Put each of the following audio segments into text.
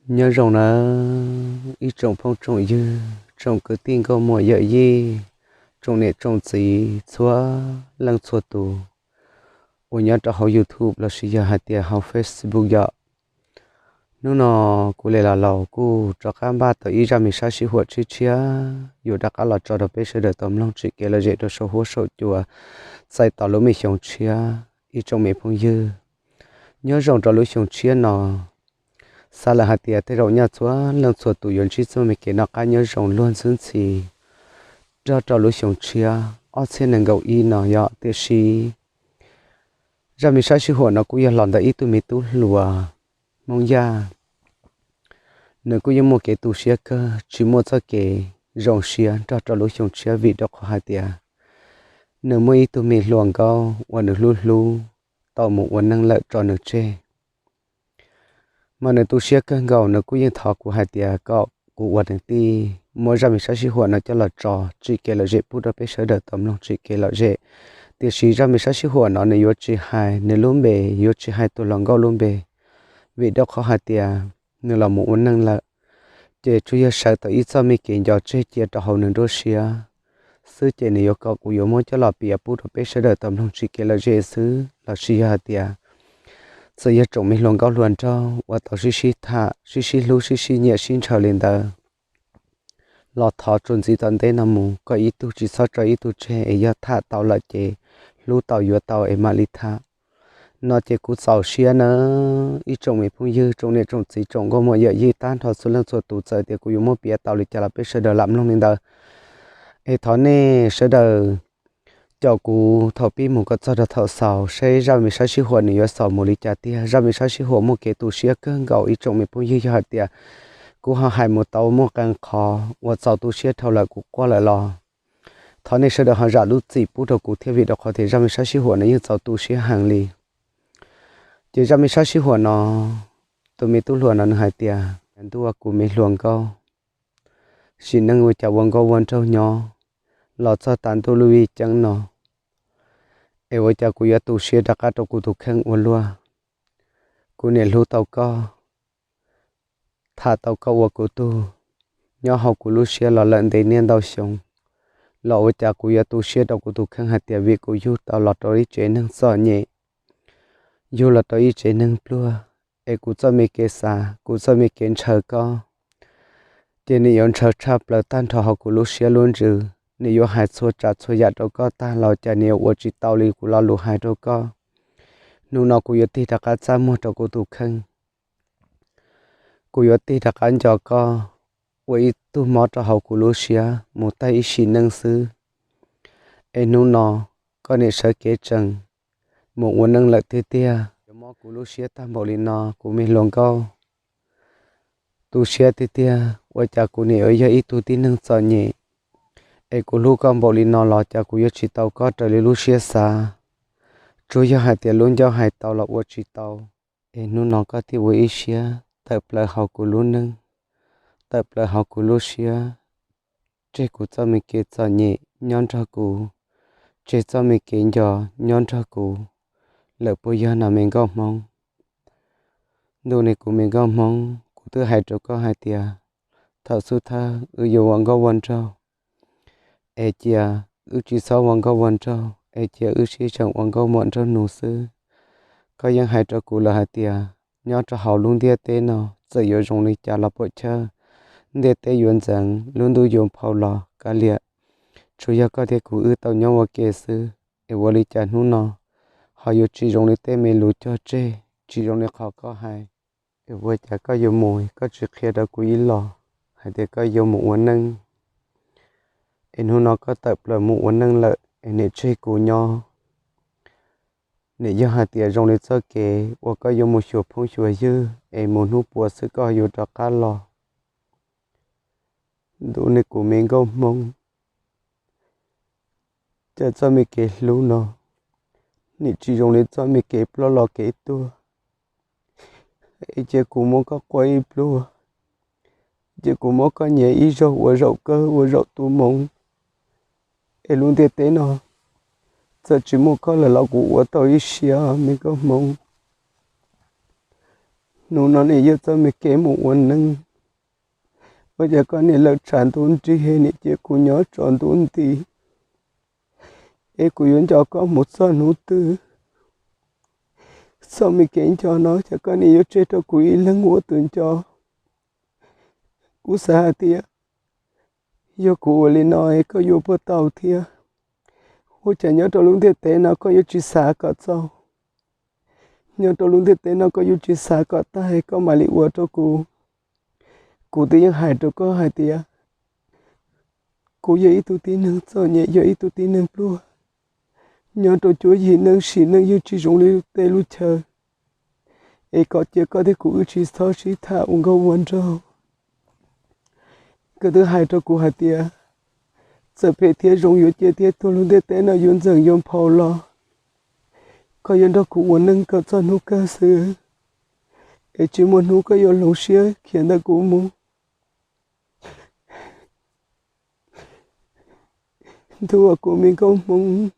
Nyob zoo nawb ib tsoom phooj tsoom ywg, tsoom kwv tij nkauj muam yawm yij, tsoom niam tsoom txiv txhua leej txhua tus uas nyob rau hauv YouTube lossis yog hais tias hauv Facebook yom. Hnub no kuv Lis Los Laus kuj rov qab npaj tau ib zaj me sab sib huam tshiab tshiab yuav rov qab los tso rau peb sawv daws tau mloog tsim kev lom zem rau saum huab saum cua txais tos lub me xyoo tshiab ib tsoom me phooj ywg. Nyob zoo rau lub xyoo tshiab no, xav lawm hais tias tej zaum nyaj txhua leej txhua tus yuav ntsib txoj me kev noj qab nyob zoo luag ntxhi ntxhi nrog rau lub xyoo tshiab ob txhiab nees nkaum ib no yom. Tiam sis zaj me sab sib huam no kuj yog los ntawm ib tug me tub hluas Hmoob Yaj. Nws kuj yeej muaj kev tu siab kawg, tsis muaj txoj kev zoo siab nrog rau lub xyoo tshiab vim rau qhov hais tias nws muaj ib tug me hluas nkauj uas nws hlub hlub tau mus ua neej lawm tso nws tseg. Mas nws tu siab kawg nkaus, nws kuj yeej thov kuv hais tias kom kuv ua nws tij muab zaj me sab sib huam no coj los tso tsim kev lom zem pub rau peb sawv daws tau mloog tsim kev lom zem. Tiam sis zaj me sab sib huam no nws yuav tsis hais nws lub npe, yuav tsis hais tus hluas nkauj lub npe, vim rau qhov hais tias nws los mus ua neej lawm. Ces tsuas yog sawv tau ib txoj me kev nco tseg cia rau hauv nws nruab siab xwb, ces nws yuav kom kuv yuav muab coj los piav pub rau peb sawv daws tau mloog tsim kev lom zem xwb. Lossis yog hais tias txawm yog tsoom me hluas nkauj hluas nraug uas tau sib sib tham, sib sib hlub, sib sib nyiam sib ntshaw li ntawd los thov tsuas ntxiv tom ntej no mus kom ib tug tsis txhob tso ib tug tseg, es yog tham tau lawm ces hlub tau yuav tau es mam li tham. No ces kuv txaus siab nawb ib tsoom me phooj ywg, tsoom niam tsoom txiv, tsoom nkauj muam yawm yij tag nrho txhua leej txhua tus, txawm tias kuv yuav muab piav tau li cas los peb sawv daws lam mloog li ntawd. Es thov nej sawv daws caum kuv thaum pib mus kom txog rau thaum xaus saib zaj me sab sib huam nws yuav xaus mus li cas tiag. Zaj me sab sib huam muaj kev tu siab kawg nkaus ib tsoom me phooj ywg, yog hais tias kuv ho hais mus tau muaj qee qhov uas txaus tu siab dhau lawm kuv quaj lawm los thov nej sawv daws ho zam lub txim pub rau kuv thiab, vim rau qhov tias zaj me sab sib huam no yeej txaus tu siab heev li. Ces zaj me sab sib huam no, tus me tub hluas no nws hais tias, ntuj, kuv me hluas nkauj, sim neej ua cas ua nkauj ua nraug nyob los txog tav ntuj lub vij ceeb no, es ua cas kuv yuav tu siab rov qab rau kuv tus kheej ua luaj. Kuv niam hlub tau koj, tham tau koj ua kuv tug, nyob hauv kuv lub siab los lawm ntev niaj ntau xyoo, los ua cas kuv yuav tu siab rau kuv tus kheej hais tias vim kuv yug tau los rau ib tsev neeg txom nyem, yug los rau ib tsev neeg pluag, es kuv txoj me kev xav, kuv txoj me kev ntshaw koj, ces nws yuav ntshaw tshaj plaws tag nrho hauv kuv lub siab lub ntsws. Nws yuav hais txhua tsav txhua yam rau koj tag los cas nws yuav ua tsis tau li kuv lo lus hais rau koj. Hnub no kuv yuav tig rov qab txaj muag rau kuv tus kheej. Kuv yuav tig rov qab nco koj ua ib tug mob rau hauv kuv lub siab mus tag ib sim neej xwb. Es hnub no koj niam sawv kev tsees mus ua neej lawm tiag tiag, yuav mob kuv lub siab tag npaum li no, kuv me hluas nkauj. Tu siab tiag tiag, ua cas kuv niam yuav yog ib tug tib neeg txom nyem, es kuv hlub koj npaum li no los cas kuv yuav tsis tau koj raws li lub siab xav. Tsuas yog hais tias lub ncauj hais tau los ua tsis tau. Es hnub no koj thiaj ua ib siab tawm plaws hauv kuv lub neej, tawm plaws hauv kuv lub siab, tseg kuv txoj me kev txom nyem nyob nrog kuv, tseg txoj me kev nco nyob nrog kuv lawm puas yog no me nkauj Hmoob? Ntuj, ne kuv me nkauj Hmoob, kuv twb hais rau koj hais tias thaum xub thawj wb yuav ua nkauj ua nraug, es cia wb tsis txhob ua nkauj ua nraug, es cia wb sib tseem ua nkauj muam nraug nus xwb. Koj yeej hais rau kuv lawm hais tias nyob rau hauv lub ntiaj teb no txawm yuav zoo li cas los puam chawj, ntiaj teb yuav ntxeev, lub ntuj yuav nphau los kav liam, tsuas yog koj thiab kuv wb tau nyob ua ke xwb. Es ua li cas hnub no ho yuav tsis zoo li tej me lus cog tseg, tsis zoo li qhov koj hais? Es ua cas koj yuav mus koj tsis qhia rau kuv ib los hais tias koj yuav mus ua neej? Es hnub no koj tawm plaws mus ua neej lawm es nim tseg kuv nyob. Nim yog hais tias zoo li txoj kev uas koj yuav mus xyuas phooj xyuas ywg es mus hnub puas xwb koj yuav rov qab los. Ntuj, ne kuv me nkauj Hmoob, cas txoj me kev hlub no nim tsis zoo li txoj me kev ploj los kev tuag. Es cia kuv muab koj quaj ib pluag, cia kuv muab koj nyiav ib zaug ua zaum kawg ua zaum tu moo. Es lub ntiaj teb no txawm tsis muaj koj lawm los kuv ua tau ib siab me nkauj Hmoob. Hnub no nim yog txoj me kev mus ua neej, ua cas koj nim lawm tshav ntuj nrig, nim cia kuv nyob tsaus ntuj nti, es kuv yuav nco koj mus txog hnub twg? Txoj me kev nco no cas koj nim yuav tseg rau kuv ib leeg ua tus nco? Kuv xav hais tias yog kuv ua li no es koj yuav puas tau thiab? Ua cas nyob rau lub ntiaj teb no koj yuav tsis xav kom txaus? Nyob rau lub ntiaj teb no koj yuav tsis xav kom tag, koj mam li ua rau kuv. Kuv twb yeej hais rau koj hais tias kuv yog ib tug tib neeg txom nyem, yog ib tug tib neeg pluag, nyob rau cuab yim neej sim neej yeej tsis zoo li tej lub chaw, es kom cia koj thiab kuv wb tsis txhob sib tham ua nkauj ua nraug. Koj twb hais rau kuv hais tias txawm phem thiab zoo yuav cia thiab tuag lub ntiaj teb no yuav ntxeem yuav nphau los, koj yuav nrog kuv ua neej kom txog hnub kawg xwb, es tsis muaj hnub koj yuav hloov siab khiav ntawm kuv mus. Ntuj aw, kuv me nkauj Hmoob,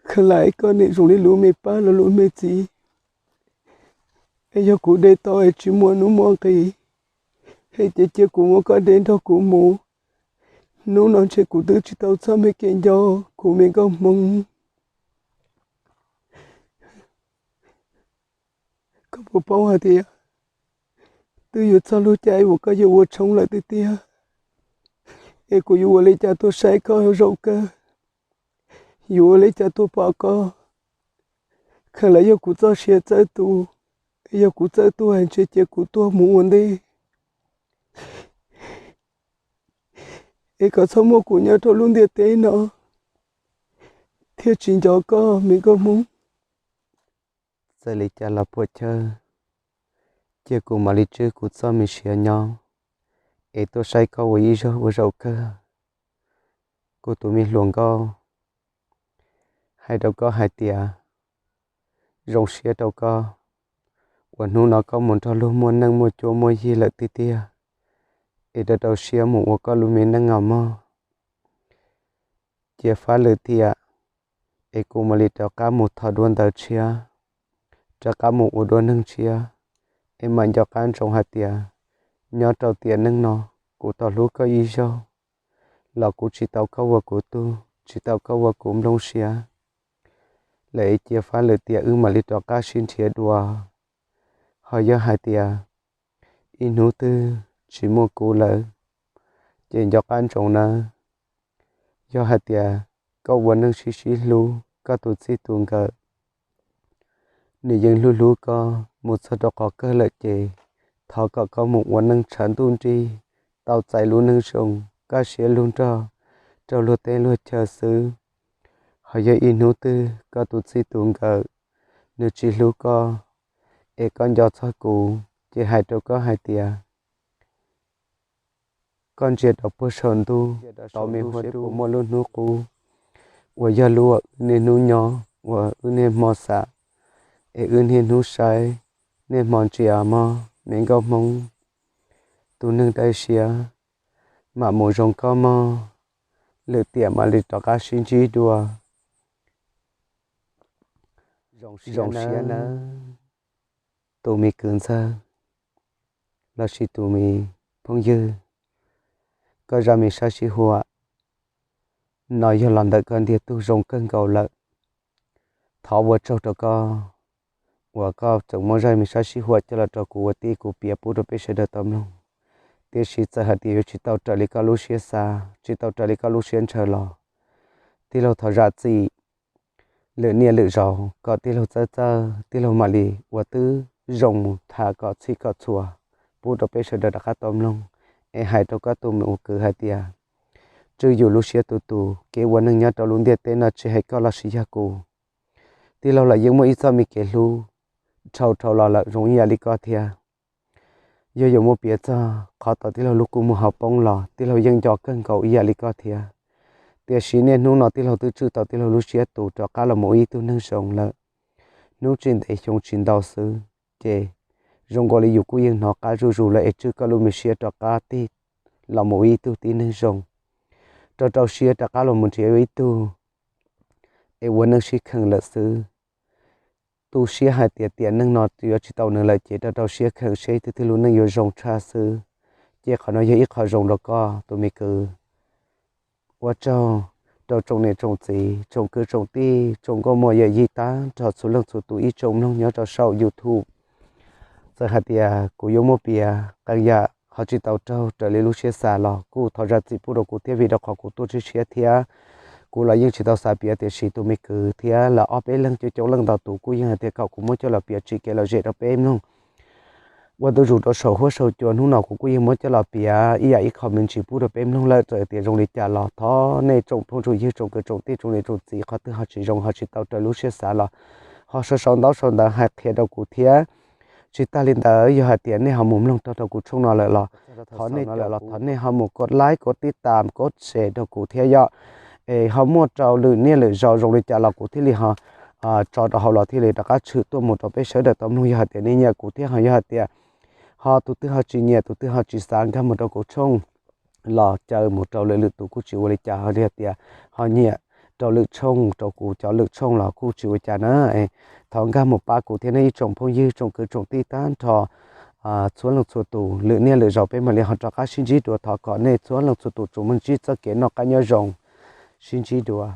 kheev lam koj nim zoo li lub me pab los lub me txiv, es yog kuv de tau es tsis muaj hnub muaj nqis, es ces cia kuv muab koj de nrog kuv mus. Hnub no ntshe kuv twb tsis tau txoj me kev nco, kuv me nkauj Hmoob. Koj puas paub hais tias twb yuav txog lub caij uas koj yuav ua tshoob lawm tiag tiag, es kuv yuav ua li cas tuaj saib koj zaum kawg? Yuav ua li cas tuaj pom koj? Kheev lam yog kuv txoj sia txawj tu, yog kuv txawj tuag ntshe cia kuv tuag mus ua ntej, es kom txhob muaj kuv nyob rau lub ntiaj teb no thiaj tsis nco koj, me nkauj Hmoob. Txawm li cas los puam chawj, cia kuv mam li tswj kuv txoj me siav nyob, es tuaj saib koj ua ib zaug ua zaum kawg, kuv tus me hluas nkauj. Hais rau koj hais tias zoo siab rau koj uas hnub no koj mus nrog luag muaj neej muaj cuab muaj yig lawm tiag tiag, es rau rau siab mus ua koj lub me neej os mog. Cia fab lwm tiam, es kuv mam li rov qab mus thov dua ntawv tshiab, rov qab mus ua dua neeg tshiab, es mam nco qab ntsoov hais tias nyob rau tiam neej no kuv tau hlub koj ib zaug los kuv tsis tau koj ua kuv tug, tsis tau koj ua kuv nplooj siab lawm. Es cia fab lwm tiam wb mam li rov qab sib nrhiav dua. Ho yog hais tias ib hnub twg tsis muaj kuv lawm, ces nco qab ntsoov nawb, yog hais tias koj ua neej sib sib hlub, koj tus txij tus nkawm nws yeej hlub hlub koj mus txog rau qhov kawg lawm ces thov kom koj mus ua neej tshav ntuj nrig, tau txais lub neej zoo, kaj siab lug nrog rau luag teb luag chaw xwb. Ho yog ib hnub twg koj tus txij tus nkawm nws tsis hlub koj, es koj nco txog kuv, ces hais rau koj hais tias koj ntsia rau puag saum ntuj, tau me huab puas muaj lub hnub qub uas yog lub uas wb niaj hnub nyob, uas wb niaj hmo xam, es wb niaj hnub saib, niaj hmo ntsia mog, me nkauj Hmoob. Tus neeg dawb siab mam mus zoo koj mog, lwm tiam mam li rov qab sib ntsib dua. Zoo siab nawb, tus me kwv ntxawg lossis tus me phooj ywg, koj zaj me sab sib huam no yog los ntawm koj ntiag tug zoo kawg nkaus lawm. Thov ua tsaug rau koj uas koj tseem muab zaj me sab sib huam coj los rau kuv ua tib kuv piav pub rau peb sawv daws tau mloog. Tiam sis txawm hais tias yuav tsis tau raws li koj lub siab xav, tsis tau raws li koj lub siab ntshaw los, tij laug thov zam txim lwm niaj lwm zaus kom tij laug txawj txawj, tij laug mam li ua tib zoo mus tham kom txhij kom txhua pub rau peb sawv daws rov qab tau mloog. Es hais rau koj tus me ua kwv hais tias tswj yus lub siab tus tus, kev ua neeg nyob rau lub ntiaj teb no tsis hais koj lossis yog kuv, tij laug los yeej muaj ib txoj me kev hlub dhau dhau los lawm zoo ib yam li koj thiab. Yog yuav muab piav txog qhov tau tij laug lub kua muag ho poob los tij laug yeej nco kawg nkaus ib yam li koj thiab. Tiam sis niaj hnub no tij laug twb tswj tau tij laug lub siab tus rov qab los mus ua ib tug neeg zoo lawm. Hnub tsis ntev xyoo tsis ntau xwb ces zoo nkaus li yus kuj yeej hnov qab zuj zus lawm es tswj koj lub me siab rov qab tig los mus ua ib tug tib neeg zoo, rau rau siab rov qab los mus nrhiav ua ib tug es ua neej sib kheev lawm xwb. tu siab hais tias tiam neej no yuav tsis tau nws lawm ces rau rau siab kheev seb twg twg lub neej yuav zoo tshaj xwb. Ces qhov no yog ib qho zoo rau koj tus me kwv. Ua tsaug rau tsoom niam tsoom txiv, tsoom kwv tsoom tij, tsoom nkauj muam yawm yij tag nrho txhua leej txhua tus ib tsoom mloog nyob rau saum YouTube. Txawm hais tias kuv yuav muaj piav qee yam ho tsis tau raug raws li lub siab xav los kuj thov zam txim pub rau kuv thiab, vim rau qhov kuv tuaj tshiab tshiab thiab kuv los yeej tsis tau xav piav, tiam sis tus me kwv thiab lawv ob peb leeg coob coob leej ntau tus kuj yeej hais tias kom kuv muab coj los piav tsim kev lom zem rau peb mloog. Ua ntu zus rau saum huab saum cua hnub no kuv kuj yeej muab coj los piav ib yam ib qho me ntsis pub rau peb mloog lawm. Txawm tias zoo li cas los thov nej tsoom phooj tsoom ywg, tsoom kwv tsoom tij, tsoom niam tsoom txiv, qhov twg ho tsis zoo ho tsis tau raws lub siab xav los ho sau sau ntaub sau ntawv hais qhia rau kuv thiab. Tsis tag li ntawd, yog hais tias nej ho mus mloog tag rau kuv tshooj no lawm los thov nej, los thov nej ho mus kov like, kov tib tam, kov share rau kuv thiab yom. Es ho muaj rau lwm niaj lwm zaus zoo li cas los kuv thiaj li ho tso rau hauv los thiaj li rov qab tshwm tuaj mus rau peb sawv daws tau mloog. Yog hais tias nej nyiam kuv thiab, ho yog hais tias ho tus twg ho tsis nyiam, tus twg ho tsis xav nkag mus rau kuv tshooj los caw mus rau lwm lwm tus kuj tsis ua li cas. Ho li hais tias ho nyiam rau lwm tshooj, rau kuv cov lwm tshooj los kuj tsis ua cas na. Thov nkag mus pab kuv thiab nej ib tsoom phooj ywg, tsoom kwv tsoom tij tag nrho txhua leej txhua tus. Lwm niaj lwm zaus peb mam li ho rov qab sib ntsib dua. Thov kom nej txhua leej txhua tus tsuas muaj ntsib txoj kev noj qab nyob zoo. Sib ntsib dua.